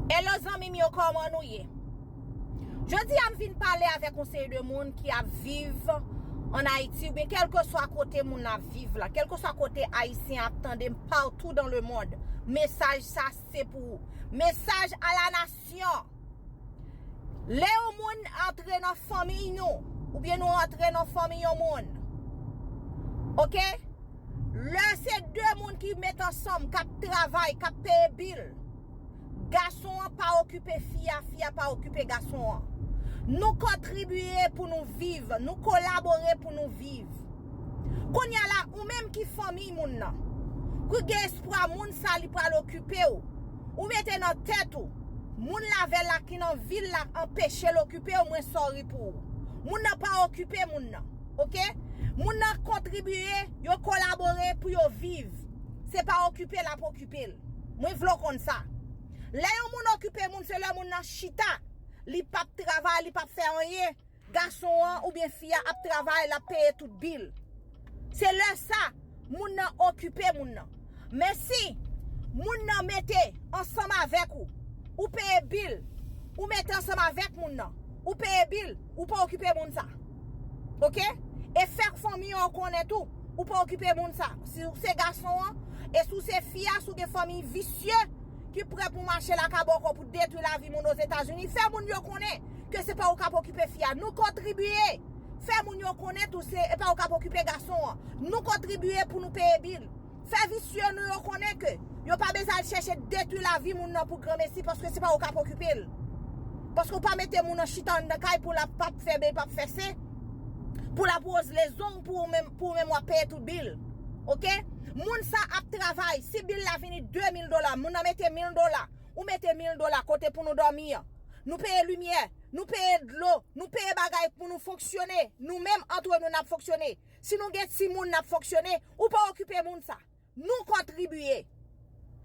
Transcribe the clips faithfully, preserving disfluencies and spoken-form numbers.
Hello zanmi m yo, kòman nou ye? Jodi a m vin pale avèk yon seri de moun ki ap viv an Ayiti oubyen kèlkeswa kote moun ap viv la, kèlkeswa kote Ayisyen ap tande m partout dans le monde. Mesaj sa se pou ou. Mesaj a la nasyon. Lè yon moun antre nan fanmiy nou, oubyen nou antre nan fanmiy yon moun, oke? Lè se de moun ki met ansanm, k ap travay, k ap peye bil, gason an pa okipe fi a, fi a pa okipe gason an. Nou kontribiye pou nou viv, nou kolabore pou nou viv. Kounye a la, ou menm ki fanmiy moun nan, ki gen espwa moun sa li pral okipe w, ou mete nan tèt ou, moun lavèl la ki nan vil la anpeche l okipe w, mwen sorry pou ou. Moun nan pa okipe moun nan, oke? Moun nan kontribiye, yo kolabore pou yo viv. Se pa okipe l ap okipe l. Mwen vle w konn sa. Lè yon moun okipe moun, se lè moun nan chita, li p ap travay, li p ap fè anyen. Gason an oubyen fi a ap travay, l ap peye tout bil. Se lè sa, moun nan okipe moun nan. Men si moun nan mete ansanm avèk ou, ou peye bil, ou mete ansanm avèk moun nan, ou peye bil, ou pa okipe moun sa. Oke? E fè fanmi an konnen tou, ou pa okipe moun sa. Si w se gason an, e si w se fi a, si w gen fanmi visye ki prè pou mache lakabòkò pou detwi lavi moun Ozetazini, fè moun yo konnen ke se pa ou k ap okipe fi a. Nou kontribiye. Fè moun yo konnen tou se e pa ou k ap okipe gason an. Nou kontribiye pou nou peye bil. Fè visye nou yo konnen ke yo pa bezwen al chèche detwi lavi moun nan pou granmesi, paske se pa ou k ap okipe l. Paske ou pa mete moun nan chita anndan kay pou l ap p ap fè bèy, p ap fè se, pou l ap woz lezong pou ou menm, pou ou menm w ap peye tout bil. Oke? Moun sa ap travay, si bil la vini de mil dola, moun nan mete mil dola, ou mete mil dola kote pou nou dòmi an. Nou peye limyè, nou peye dlo, nou peye bagay pou nou fonksyone. Nou menm antre nou n ap fonksyone. Si nou gen timoun n ap fonksyone, ou pa okipe moun sa. Nou kontribiye.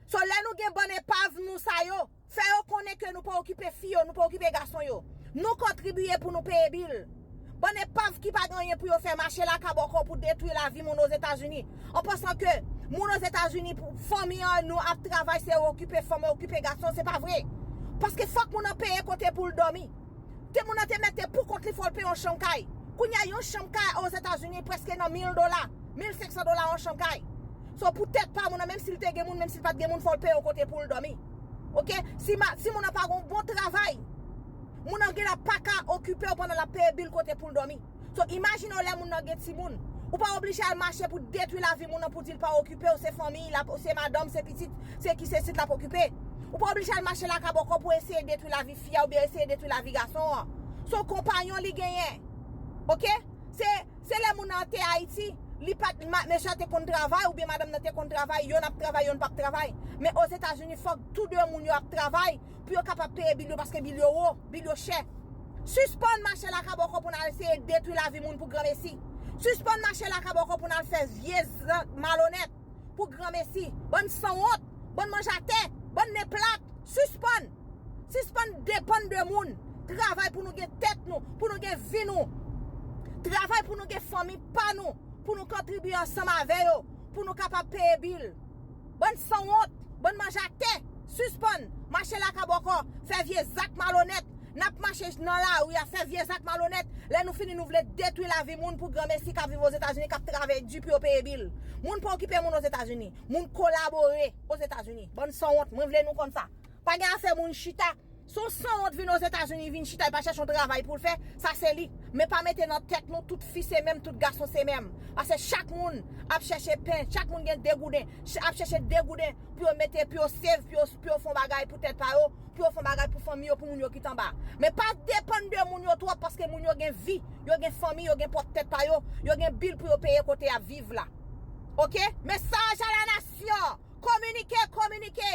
So lè nou gen bann epav nou sa yo, fè yo konnen ke nou pa okipe fi yo, nou pa okipe gason yo. Nou kontribiye pou nou peye bil. Bann epav ki pa gen anyen pou yo fè, mache lakabòkò pou detwi lavi moun Ozetazini. An pansan ke moun Ozetazini, pou fanmi an nou ap travay, se yo okipe fanm, yo okipe gason, se pa vre. Paske fòk moun nan peye kote pou l dòmi. Te moun nan te mete pou kont li, fò l peye yon chanm kay. Kounye a, yon chanm kay Ozetazini prèske nan mil dola, mil senk san dola yon chanm kay. So pou tèt pa moun nan, menm si l te gen moun, menm si l pa t gen moun, fò l peye yon kote pou l dòmi. Oke? Si, ma, si moun nan pa gen yon bon travay, moun nan genlè pa ka okipe w pandan l ap peye bil kote pou l dòmi. So imajine w lè moun nan gen timoun. Ou pa oblije al mache pou detwi lavi moun nan pou di l pa okipe w, se fanmi l ap, se madanm, se pitit, se ki se sit l ap okipe. Ou pa oblije al mache lakabòkò pou eseye detwi lavi fi a oubyen eseye detwi lavi gason an. Se yon konpayon li genyen. Oke? Se, se lè moun nan te Ayiti, li pa t, ma, mesye a te konn travay oubyen madanm nan te konn travay, yonn ap travay, yonn p ap travay. Men Ozetazini, fòk tou de moun yo ap travay pou yo kapab peye bil yo, paske bil yo wo, bil yo chè. Sispann mache lakabòkò pou n al eseye detwi lavi moun pou granmesi. Sispann mache lakabòkò pou n al fè vye zak malonèt pou granmesi. Bann sanwont, bann manje atè, bann nen plat. Sispann. Sispann depann de moun. Travay pou nou gen tèt nou, pou nou gen vi nou. Travay pou nou gen fanmi pa nou, pou nou kontribiye ansanm avè yo, pou nou kapab peye bil. Bann sanwont, bann manje atè, sispann mache lakabòkò, fè vye zak malonèt. N ap mache nan lari a, fè vye zak malonèt. Lè nou fini, nou vle detwi lavi moun pou granmesi k ap viv Ozetazini, k ap travay di pou yo peye bil. Moun pa okipe moun Ozetazini. Moun kolabore Ozetazini. Bann sanwont, mwen vle nou konn sa. Pa gen afè moun chita. Si yon sanwont vin Ozetazini, vin chita, li pa chèche yon travay pou l fè, sa se li. Men pa mete nan tèt nou tout fi se menm, tout gason se menm. Paske chak moun ap chèche pen, chak moun gen degouden, ch-, ap chèche degouden pou yo mete, pou yo save, pou yo, pou yo fè yon bagay pou tèt pa yo, pou yo fè yon bagay pou fanmi yo, pou moun yo ki t anba. Men pa depann de moun yo twòp, paske moun yo gen vi, yo gen fanmi, yo gen pwòp tèt pa yo, yo gen bil pou yo peye kote y ap viv la. Oke? Mesaj a la nasyon! Kominike, kominike!